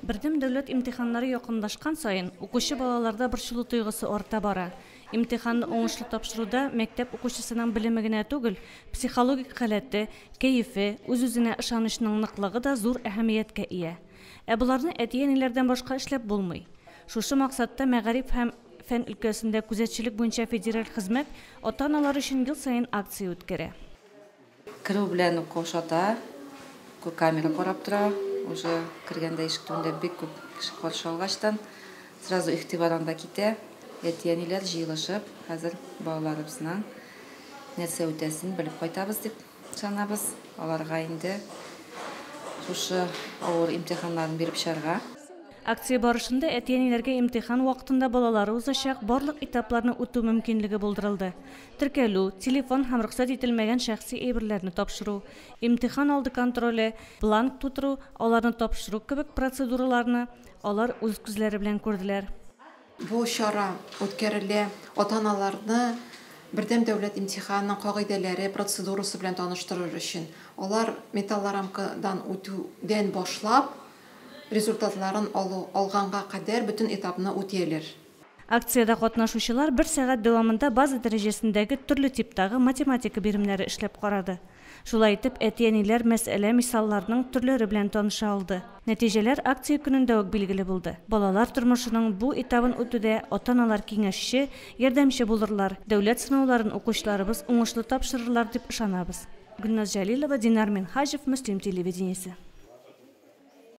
Бердәм дәүләт имтиханнары якынлашкан саен, укучы балаларда борчылу тойгысы арта бара. Имтиханны уңышлы тапшыруда мәктәп укучысының белеме генә түгел, психологик халәте, кәефе, үз-үзенә ышанычның ныклыгы да зур әһәмияткә ия. Ә боларны әти-әниләрдән башка эшләп булмый. Шушы максатта Мәгариф һәм фән өлкәсендә күзәтчелек буенча федераль хезмәт ата-аналар өчен ел саен акция үткәрә. Керү белән үк каушата, камера карап тора. Уже кергәндә ишек төбендә бик күп кеше каршы алгачтан, сразу игътибар анда китә. Әти-әниләр җыелышып, хәзер балаларыбызның нәрсә үтәсен белеп кайтабыз дип ышанабыз. Аларга инде шушы авыр имтиханнарын биреп чыгарга. Акция барышында әти-әниләргә имтихан вакытында балалары узачак барлык этапларны үтү мөмкинлеге булдырылды. Теркәлү, телефон һәм рөхсәт ителмәгән шәхси әйберләрне тапшыру, имтихан алды контроле, бланк тутыру, аларны тапшыру кебек процедураларны алар үз күзләре белән күрделәр. Бу чара үткәрелә ата-аналарны бердәм дәүләт имтиханының кагыйдәләре, процедурасы белән таныштырыр өчен. Алар металлорамкадан үтүдән башлап, результатларын алу алганга кадәр бөтен этапны үтәләр. Акциядә катнашучылар бер сәгать дәвамында база дәрәҗәсендәге төрле типтагы математика биремнәре эшләп карады. Шулай итеп, әти-әниләр мәсьәлә мисалларының төрләре белән таныша алды. Нәтиҗәләр акция көнендә үк билгеле булды. Балалар тормышының бу этабын үтүдә ата-аналар киңәшче, ярдәмче булырлар, дәүләт сынауларын укучыларыбыз уңышлы тапшырырлар дип ышанабыз. Гөлназ Җәлилова, Динар Минһаҗев, Мөслим телевидениесе.